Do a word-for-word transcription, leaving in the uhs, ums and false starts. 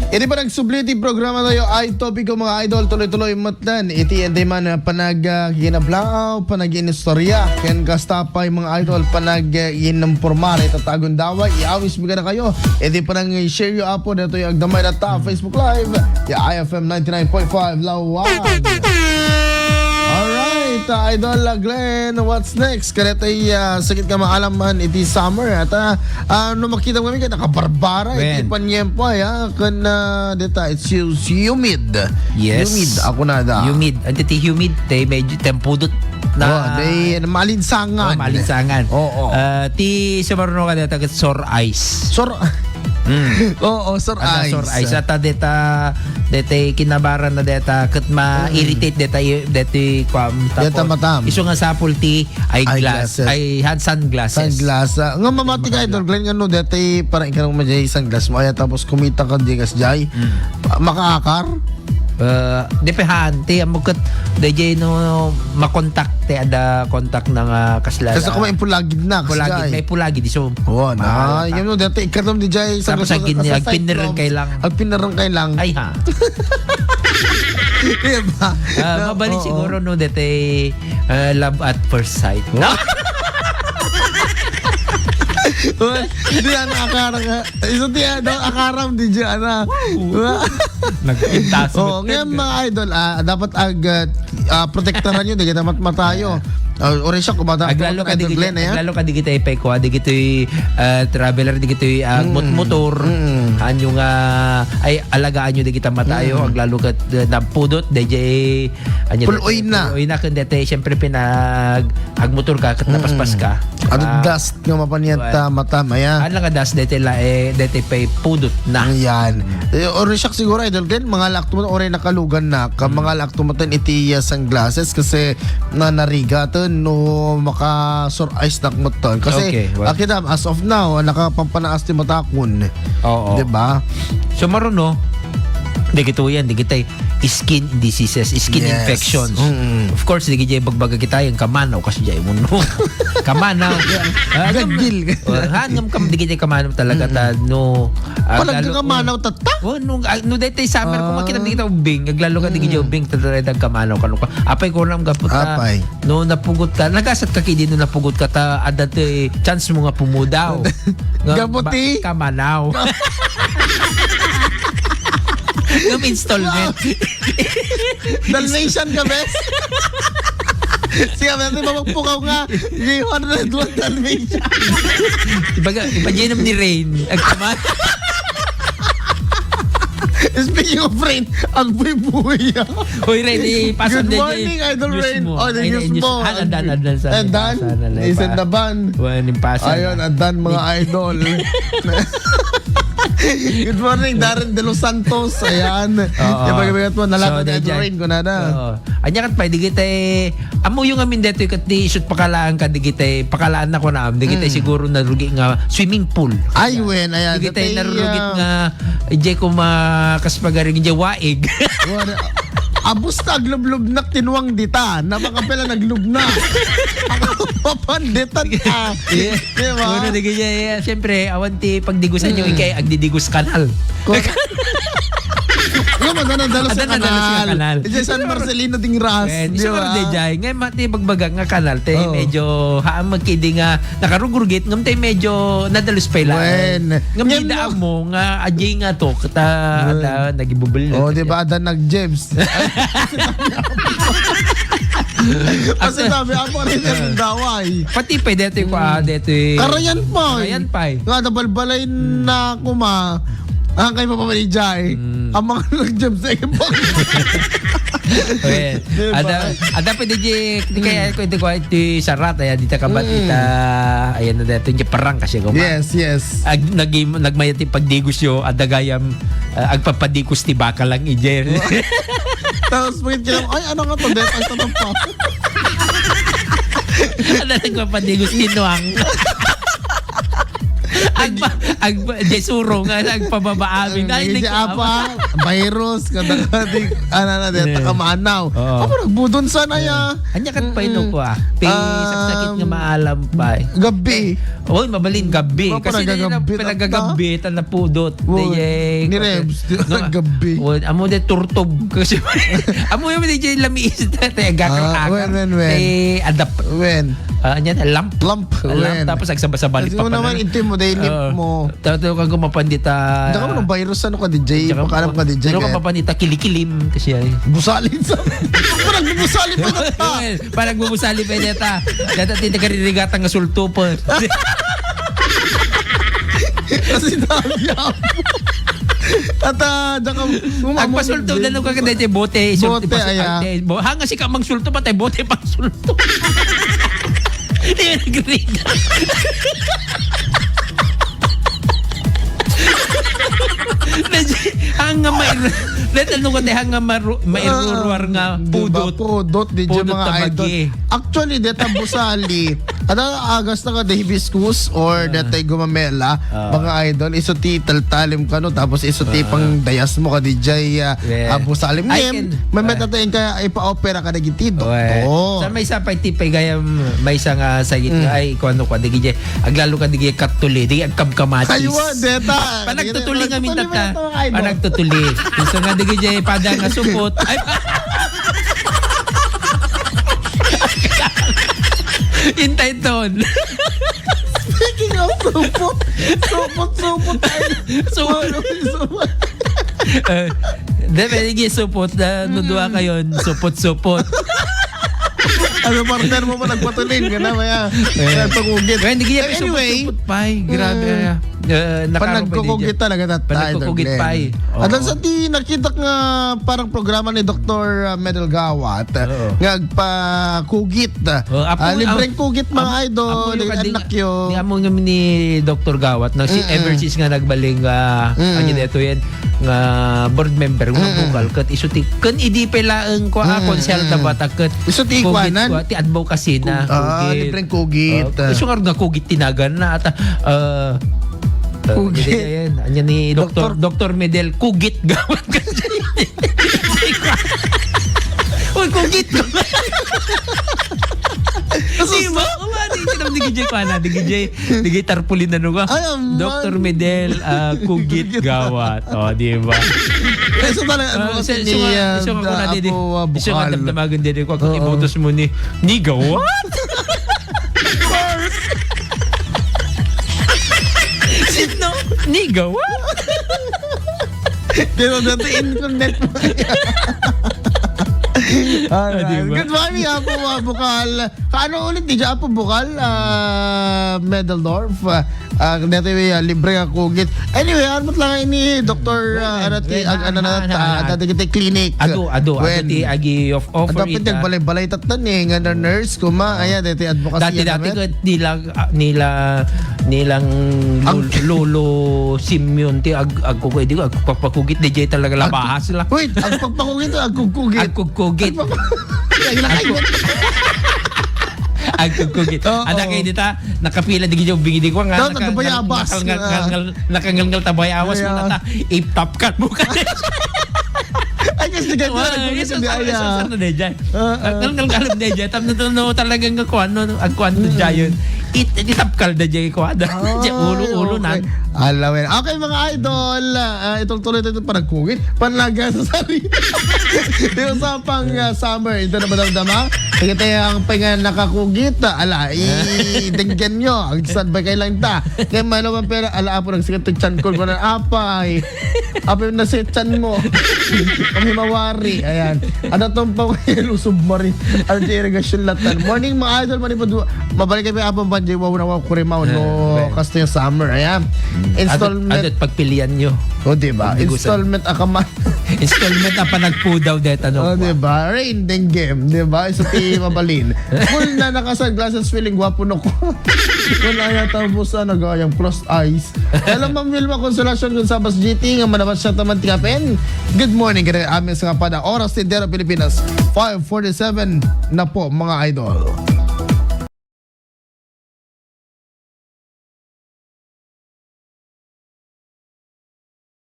Iti panagsubli ti programa tayo ay topiko, mga idol, tuloy-tuloy met laeng iti enti man panag, ah, kinablaaw, panag-inistorya, ken kasta pay, mga idol, panag, ah, ininformar ita ta agundaway. Iawis mi kadakayo iti panag-share yo, apo, ditoy agdamay dita Facebook Live, ya I F M ninety-nine point five Lawan. Alright, ah, Idol, ah, Glenn, what's next? Kadatoy, ah, sakit nga maalam man iti summer. At, ah, ah, no makita mo kami, nakabarbara iti paniempo, ay, ah, ken, ah, dita, it's hu-, humid. Yes. Humid, ako na da. Humid. Ante ti humid, te medyo tempudot na. Oh, te, ano, malinsangan. Oh, malinsangan. Oo. Ah, ti sumaruno ka dita, ket sore eyes. Sore Mm. Oo, sore eyes. Sore eyes. Ata deta, deta kinabaran na deta, ket ma-irritate deta, deta, kuam, deta tapos matam. Isu nga sapul ti eyeglass, eyeglasses. Ay, hand sunglasses. Sunglass. Ah, nga mamati ka, Idol Glenn, nga no, deta parang ikaw mo jay sunglass mo, ay, tapos kumita ka, di kas jay, mm, makaakar? Eh, depehan, ti, ammo ket, dayjay no, makontak, ti, ada kontak na nga kasla. Kasi kung may pulagid na, kasi pulagid, may pulagid, isu. Oo, na, yan no, dati, ikaw di jay, tapos agin-, agpinirang kay lang. Agpinirang kay lang. Ay, ha. Diba? Ah, no, mabalik siguro, no, dati, ah, love at first sight. Wow. Uy, hindi yan, akara nga. Isu ti, ah, daw, akaram, di dyan, ah. Wow. Nagpintas. Oo, ngayon, mga idol, ah, dapat ag, ah, ah, protektaran nyo, di kita matmatayo. Ah, oray siya, kumata, aglalo ka, Idol Glenn, eh, ah. Aglalo ka, di kita ipay ko, ah, di kita, ah, traveler, di kita, ah, mm, motor. Mm. Anyo nga, ay, alagaan nyo, di kita matayo. Mm. Aglalo ka, ah, napudot, di jay, anyo, puloy na. Puloy na, kundi, siyempre, pinag, agmotor ka, ket napaspas ka. Mm. Ano, ah, dust nga mapan yan ta, matam, ayan. Ano nga dust, dete la, eh, dete pay pudot na. Ayan. Eh, oray siak siguro, Idol Glenn, mga lakto mo, oray nakalugan na, ka, mm, mga lakto mo tan iti, ah, sunglasses kasi na narigaten no maka-sore eyes nak mo tan. Kasi, okay, well, akidam, as of now, nakapampanaas ti matakon. Oo. Diba? So, maruno, di kito yan, di kita skin diseases, skin, yes, infections. Mm-mm. Of course, di kaya bagbaga kita yung kamanaw, kasi jay mo, no? Kamanaw. Ah, gagil. Oh, ha, ngam kam, di kaya kamanaw talaga ta, mm-mm, no. Ah, pala lalo, kamanaw, oh, tatta? Oh, no, ah, no, dahil tayo summer, kung, ah, makita, di kita ubing, aglalo ka, di kaya, mm-mm, ubing, tatta, tatta, kamanaw, kano ka. Apay ko lang, gapot ka. Apay. No, napugot ka. Nagasat ka kidi, no, napugot ka, ta, adda ti chance mo nga pumudaw. Nga, gapot ba-, ti? Kamanaw. Ngam installment. Dalmatian ka, bes? Siya, bes, di ba magpukaw nga? Three hundred one Dalmatian. Ibaga, ipaginom ni Rain. Agkaman. Speaking of Rain, ang buhay-buhay, ah. Hoy, Rain, ipasa. Good morning, Idol Rain. Oh, the news mo. Ah, adan, adan, adan. Isan na ban. Ayun, adan, mga idol. Good morning, Darren De Los Santos. Ayan. Oo. Yung pagkabigat mo, nalaman ni Idol Rain, kunana. Oo. Anya kat pay, di kita, eh, amuyo nga min detoy kat di isut pakalaan ka, di kita, eh, pakalaan na ko na, di kita, mm, siguro narugi nga swimming pool. Ay, wen, ayan. Di kita, eh, narugi, ah, nga, eh, di ko ma-, kas pagaring di waig. Wala. Abus ta aglublubnak ti nuang dita. Napakapela naglubna. Ang mapanditan, ah. Yeah. Di ba? Puro di kaya, yeah. Siyempre, awan ti pagdigusan yung, mm, ikay, agdidigus kanal. Ko-, Ano man, nadalus sa kanal. Nadalus sa kanal. Diyan San Marcelino ding Ras, di ba? Siguro di jay. Ngayon, mati, bagbaga nga kanal, te, oo, medyo, haan, magkidi nga, nakarugrugit, ngam, te, medyo nadalus pa ila. Wen. Ngam, ngem, di daan mo nga, aji nga to, kata, wen, ada, nagibubul. Oh, di ba, ada nag-jebs? Kasi sabi, apo rin yung daway. Pati pa, dito yung, ah, dito yung Karayan pa, eh. Karayan pa, eh. Nga, nabalbalay na kuma. Ang kay Papa Manijay. Mm. Ang mga nag-jam sa ibang. Okay. Di ba? Ada, ada pwede di, di kaya ko, ito ko, ito yung sarat, ayan, dito ka ba, mm, tita, ayan na dito, yung parang kasi ko, ma. Yes, yes. Ag-, nag-, nagmayat yung pagdigos yo, ada gayam, ah, agpapadigos ti baka lang, ijer. Tapos, pagkit ka lang, "Ay, ano nga to, Beth? Ay, ito na pa." Ada nagpapadigos ti nuang. Agba, agba, di suro nga, agpababa amin. Ay, naging nag- apa, virus, kada, kada, ano na, deta Eh. kamanaw. Oo. Ako, nagbudon sana ya. Anya kat pa ino Mm-mm. ko, ah. Pi, Um, saksakit nga maalam pa, eh. Gabi. Oy, mabalin gabi. Mapara Kasi dahil na gagabit, pinagagabit, ang napudot. Oy, Dayay, ni Rebs, no, gabi. Oy, amo de turtob. Kasi, amo yung di lamiis na, te, agakang-akang. Ah, when, when, when? Te, adap. When? Ah, anya na, lamp. Lamp, Ah, lamp, when? Tapos agsaba-saba Kasi lipapanan. Mo naman, inti mo, dahil limp Oo. mo. Tato ka gumapan dita. Diyan ka mo ng virus, ano ka, D J? Diyan ka Pakalam mo- ka, D J, Pero kaya- kapapan dita, kilikilim. Kasi ay. Busalin sa- Parang busalin pa ito. Well, parang bubusalin pa ito. Data, tinta karirigatang nga sultupan. Kasi dami ako. Tata, diyan ka, umamon Agpasulto din. Na nung kakadete, bote, sulto, Bote, pas-, aya. Ay, eh, bo-, hanga si kamang sulto, patay, bote, pang sulto. Di na nagrigat. Medyo, hanga may, let ano ko, te, hanga maru-, mairuruar nga Ah, di ba? Pudot. Pudot, di Pudot mga idol. Tabagi. Actually, deta busali. Ada agas na ka, the hibiscus or Ah. deta gumamela, Ah. mga idol, iso ti taltalim kano, tapos iso ti Ah. pang dayas mo ka, D J, ah, Yes. ah, busalim I ngem, can, may ah. Matatayin ka, ipa-opera ka dagiti doktor. Well, sa may isa pa iti pay gayam, may isa nga sa gitna, Mm. ay, kuwan no, kuwan, digi, aglalo ka digi kattuli, digi agkamkamatis. Aywa, deta. Panagtutuli nga Panagtutuli minta ta. Mga idol. Panagtutuli. Gusto nga digi, pada nga supot. Ay, intay ton. Speaking of supot, supot, supot tayo. Supot. Supot, supot. Eh, di, pwede gi supot na, no, dua kayo, supot-supot. Ano, partner mo pa nagpatuling, gana, maya. Eh. Nagpangugit. Well, hindi kaya Anyway. Supot-supot pa, eh. Grabe, Mm. ah. Eh, Pan nagkukugit talaga, tatay, Glenn. Panagkukugit pa, eh. Oo. At sa ti nakita nga parang programa ni Doktor, ah, Medal Gawat, Oo. nga agpakugit. Oh, apo, Ah, libreng am-, kugit, mga am-, idol. Apo yung Anak kadi-, yo. Ni amo nga ni Doktor Gawat, na si Mm-mm. Ever since nga nagbaling, ah, Mm-mm. ano dito yan, nga board member, nga Mm-mm. bukal, kat iso ti, kan idi pelaeng ko, ah, Mm-mm. konsehal na Mm-mm. bata, kat Iso ti kugit ikwanan? Ko, ti advocacy na, Kug-, ah, kugit. Libreng kugit. Ah, iso nga nga kugit tinagan na, ata, ah, ah, Kugit. Hindi yan. Anya ni Doktor, Doktor. Doktor Medel, kugit Gawat. Uy, kugit ko. Di ba? Uwa, di, di, di, di, di, di, di, di, tarpaulin na nung, ah. Ay, aman. Doktor Medel, ah, kugit Kugit. Gawat. O, di ba? Eh, so talaga, Ah, ano, so, ni, so nga, ah, so nga, kuna, di, di, Apo, ah, so nga, Bukal. Damdamagan, di, di, ko, Oo. Ibutos mo ni, ni Gawat? Sino? Ni Gawat? Pero dati in-connect mo. Alright. Ah, di ba? Good morning, Apo, ah, Bukal. Kaano ulit, di dya, Apo, Bukal? Ah, Medeldorf. Ah, ah, dati, ah, libre nga kugit. Anyway, ano lang ini, Doktor, ah, Well, ano, ti, well, ag-, ano na, na, na, ta-, na. Dati kita clinic. Adu, adu, adu, When? Ti, agi of, offer Dapat it, ah. Nagbalay-balay tattan, eh, nga na nurse, kuma, ayan, dati advocacy Dati, yan dati naman. Ko, nila, ah, nila, nilang Ang lul-, lolo Simeon, ti, ag-, agkukuy, di ko, agpapakugit, di jay talaga Ag-, labahas la. Wait, agpapakugit o agkugkugit? Agkugkugit. Agpapa-, Ay, lakay Agku-, mo. Agkugkugit. Oo. Ada kayo dita, nakapila di gidyo bigidi ko nga, No, naka-, nagbayabas. Naka-, naka-, Ah. naka-, nakangalngal ta bayawas mo Yeah. na ta, iptap ka mo ka. Ay, kasi ganyan, Wala, nagkugkugit, yes, di ang aya. Sir na di dyan. Ah, ah. Ang, ang, ang alam na dyan, tam na to, no, talagang kuwan, no, ang kuwan na Mm. dyan yun. It-, itapkal na dyan, kuwan na. Ay, ulo-ulo na. Okay. Ala, well. Okay, mga idol, ah, itong tuloy ito, panagkugit, panlaga sa sarili. Yung usapang, ah, summer, ito na madamdama. Sige, tayo ang pingan nakakugit, ah, ala, i-, denggan nyo. Ang standby kayo lang ta. Kaya malo man pera, ala, apo, nagsikit, tiyan ko, guna, apay. Apay, nasitan mo. Kami mawari. Ayan. Ano tong pa-, Yellow Submarine? Ano di irigasyon latan? Morning, mga idol. Manipod, mabalik kami apang panjay. Wow, na wow, kurimaw. No, Eh, well. Kasto yung summer. Ayan. Mm. Installment. Adat, adat pagpilian nyo. O, di ba? Pagdigusan. Installment, akaman. Installment ang panagpudaw, deta, no? O, di ba? Rain, deng game, di ba? Isa ti mabalin. Full na naka-sunglasses, feeling gwapo, no? Wala yata, boss, ah, nag-ayam, crossed eyes. Hello, Ma'am Wilma Consolacion Gonzabas G T, nga manawat siya taman ti kapen. Good morning, kaya amin sa kapada. Oras ti Entero Pilipinas, five forty-seven na po, mga idol.